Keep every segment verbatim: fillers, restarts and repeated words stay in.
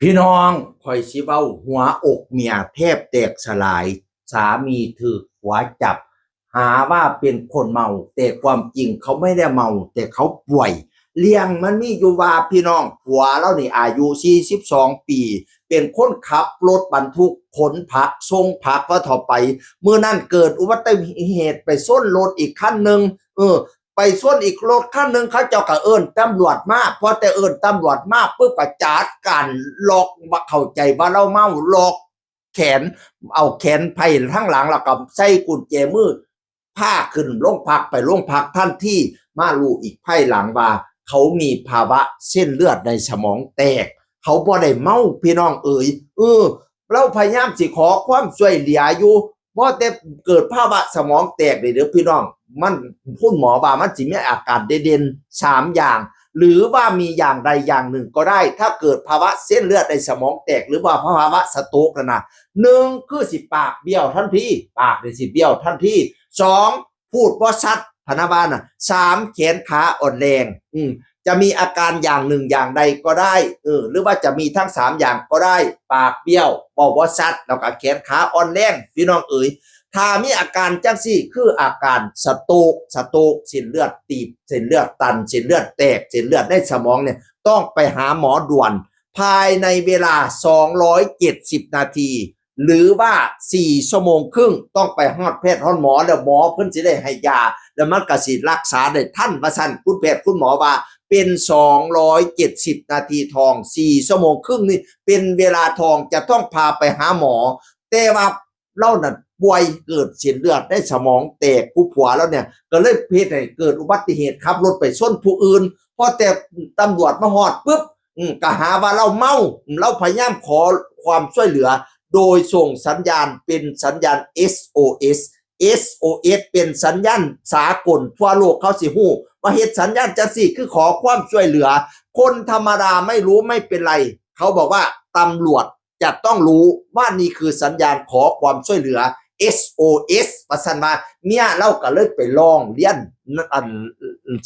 พี่น้อง ข่อยสิเว้าหัวอกเมียแทบแตกสลาย สามีถูกผัวจับ หาว่าเป็นคนเมา แต่ความจริงเขาไม่ได้เมา แต่เขาป่วย เรื่องมันมีอยู่ว่าพี่น้อง ผัวลาวนี่อายุสี่สิบสองปี เป็นคนขับรถบรรทุกขนผัก ส่งผักว่าเถาะไป มื้อนั้นเกิดอุบัติเหตุไปชนรถอีกคันหนึ่ง เออ ไปชนอีกรถคันหนึ่ง เขาเจ้าก็เอิ้นตำรวจมา พอแต่เอิ้นตำรวจมาปุ๊บก็จัดการล็อก ว่าเข้าใจว่าลาวเมา ล็อกแขน เอาแขนไพร่ทางหลัง แล้วก็ใส่กุญแจมือ พาขึ้นโรงพัก ไปโรงพักทันที มารู้อีกภายหลังว่า เขามีภาวะเส้นเลือดในสมองแตก เขาบ่ได้เมา พี่น้องเอ๋ย เออ ลาวพยายามสิขอความช่วยเหลืออยู่ บ่แต่เกิดภาวะสมองแตกนี่เด้อพี่น้อง มัน คุณหมอว่ามันสิมีอาการเด่นๆ สามอย่าง หรือว่ามีอย่างใดอย่างหนึ่งก็ได้ ถ้าเกิดภาวะเส้นเลือดในสมองแตก หรือว่าภาวะสโตรกนั่นนะ หนึ่งคือสิปากเบี้ยวทันที ปากนี่สิเบี้ยวทันที สอง พูดบ่ชัด พะนะว่าน่ะ สาม แขนขาอ่อนแรง อืม จะมีอาการอย่างหนึ่งอย่างใดก็ได้ เออ หรือว่าจะมีทั้งสามอย่างก็ได้ ปากเบี้ยว เว้าบ่ชัด แล้วก็แขนขาอ่อนแรง พี่น้องเอ๋ย ถ้ามีอาการจังซี่ คืออาการสโตรก สโตรก เส้นเลือดตีบ เส้นเลือดตัน เส้นเลือดแตก เส้นเลือดในสมองเนี่ย ต้องไปหาหมอด่วน ภายในเวลา สองร้อยเจ็ดสิบ นาที หรือว่า สี่ ชั่วโมงครึ่ง ต้องไปฮอดแพทย์ฮอดหมอ แล้วหมอเพิ่นสิได้ให้ยา แล้วมันก็สิรักษาได้ทัน ว่าซั่น คุณแพทย์คุณหมอว่า เป็น สองร้อยเจ็ดสิบ นาทีทอง สี่ ชั่วโมงครึ่งนี่เป็นเวลาทอง จะต้องพาไปหาหมอ แต่ว่าลาวนั่นป่วยเกิดเส้นเลือดในสมองแตก ผู้ผัวลาวเนี่ย ก็เลยเฮ็ดให้เกิดอุบัติเหตุขับรถไปชนผู้อื่น พอแต่ตำรวจมาฮอดปุ๊บ อืม ก็หาว่าลาวเมา อืม ลาวพยายามขอความช่วยเหลือ โดยส่งสัญญาณเป็นสัญญาณ เอส โอ เอส เอส โอ เอส เป็นสัญญาณสากล ทั่วโลกเขาสิฮู้ ว่าเฮ็ดสัญญาณจังซี่คือขอความช่วยเหลือ คนธรรมดาไม่รู้ไม่เป็นไร เขาบอกว่าตำรวจจะต้องรู้ว่านี่คือสัญญาณขอความช่วยเหลือ เอส โอ เอส ว่าซั่นว่า เมียลาวก็เลยไปร้องเรียน อัน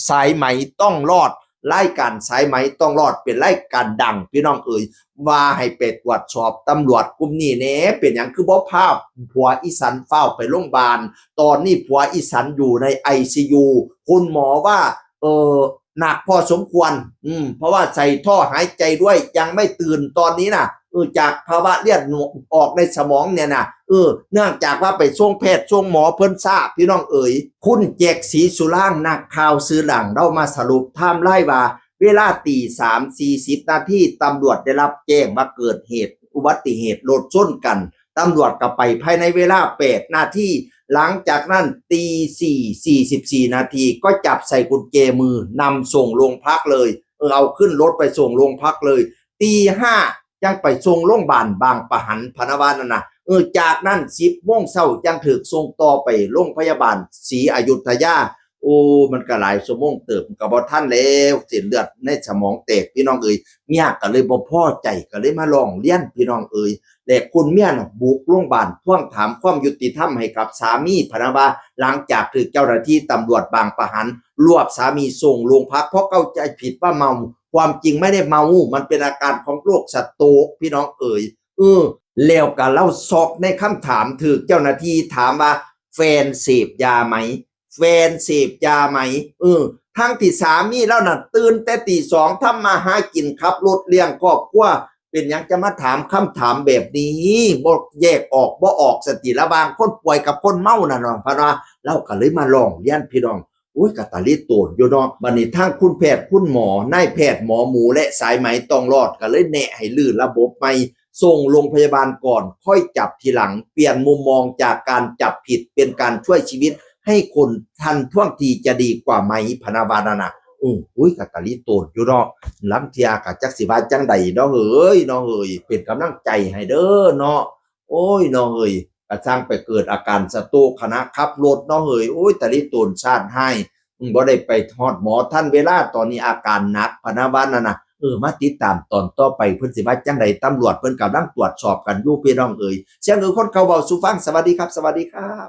สายไหมต้องรอด รายการสายไหมต้องรอดเป็นรายการดัง พี่น้องเอ๋ย ว่าให้ไปตรวจสอบตำรวจกลุ่มนี้แหน่ เป็นหยังคือบ่พาผัวอีฉันฟ้าวไปโรงพยาบาล ตอนนี้ผัวอีฉันอยู่ใน ไอซียู คุณหมอว่า เออ หนักพอสมควร อืม เพราะว่าใส่ท่อหายใจด้วย ยังไม่ตื่นตอนนี้นะ เออ จากภาวะเลือดออกในสมองเนี่ยนะ เออ เนื่องจากว่าไปส่งแพทย์ส่งหมอเพิ่นช้า พี่น้องเอ๋ย คุณแจ็ค ศรีสุรางค์ นักข่าวชื่อดัง ลาวมาสรุปไทม์ไลน์ว่า เวลาตีสามสี่สิบนาที ตำรวจได้รับแจ้งว่าเกิดเหตุอุบัติเหตุรถชนกัน ตำรวจก็ไปภายในเวลาแปดนาที หลังจากนั้นตีสี่สี่สิบสี่นาที ก็จับใส่กุญแจมือนำส่งโรงพักเลย เออ เอาขึ้นรถไปส่งโรงพักเลย ตีห้ายังไปส่งโรงพยาบาลบางปะหัน พะนะว่านั่นนะ เออ จากนั้นสิบโมงเช้าจั่งถูกส่งต่อไปโรงพยาบาลศรีอยุธยา โอ้ มันก็หลายชั่วโมงเติบ มันก็บ่ทันแล้ว เส้นเลือดในสมองแตก พี่น้องเอ๋ย เมียก็เลยบ่พอใจ ก็เลยมาร้องเรียน พี่น้องเอ๋ย และคุณเมียน่ะบุกโรงพยาบาลทวงถามความยุติธรรมให้กับสามี พะนะว่า หลังจากถูกเจ้าหน้าที่ตำรวจบางปะหันรวบสามีส่งโรงพัก เพราะเข้าใจผิดว่าเมา ความจริงไม่ได้เมา มันเป็นอาการของโรคสโตรก พี่น้องเอ๋ย เออ แล้วก็ลาวช็อกในคำถาม ถูกเจ้าหน้าที่ถามว่า แฟนเสพยาไหม แฟนเสพยาไหม เออ ทั้งที่สามีลาวน่ะตื่นแต่ตีสอง ทำมาหากิน ขับรถเลี้ยงครอบครัว เป็นหยังจะมาถามคำถามแบบนี้ บ่แยกออกบ่ออกสติระหว่างคนป่วยกับคนเมาน่ะเนาะ พะนะ ลาวก็เลยมาร้องเรียน พี่น้อง โอ้ย กะตะลิโตนอยู่เนาะ บัดนี้ทางคุณแพทย์คุณหมอ นายแพทย์หมอหมู และสายไหมต้องรอด ก็เลยแนะให้รื้อระบบใหม่ ส่งโรงพยาบาลก่อน ค่อยจับทีหลัง เปลี่ยนมุมมองจากการจับผิดเป็นการช่วยชีวิต ให้คนทันท่วงทีจะดีกว่าไหม พะนะว่านั่นน่ะ อือ อุ้ย กะตะลิโตนอยู่เนาะ ลางเทื่อก็จักสิว่าจั่งใดเนาะเฮ้ย เนาะเฮ้ย เป็นกำลังใจให้เด้อเนาะ โอ้ย เนาะเฮ้ย กะซังไปเกิดอาการสโตรกขณะขับรถเนาะเฮ้ย โอ้ย ตะลิโตนซ่านฮ้าย อืม บ่ได้ไปฮอดหมอทันเวลา ตอนนี้อาการหนัก พะนะว่านั่นน่ะ เออ มาติดตามตอนต่อไป เพิ่นสิว่าจั่งใด ตำรวจเพิ่นกำลังตรวจสอบกันอยู่ พี่น้องเอ๋ย เสียงเอ๋ยคนเก่าเว้าสู่ฟัง สวัสดีครับ สวัสดีครับ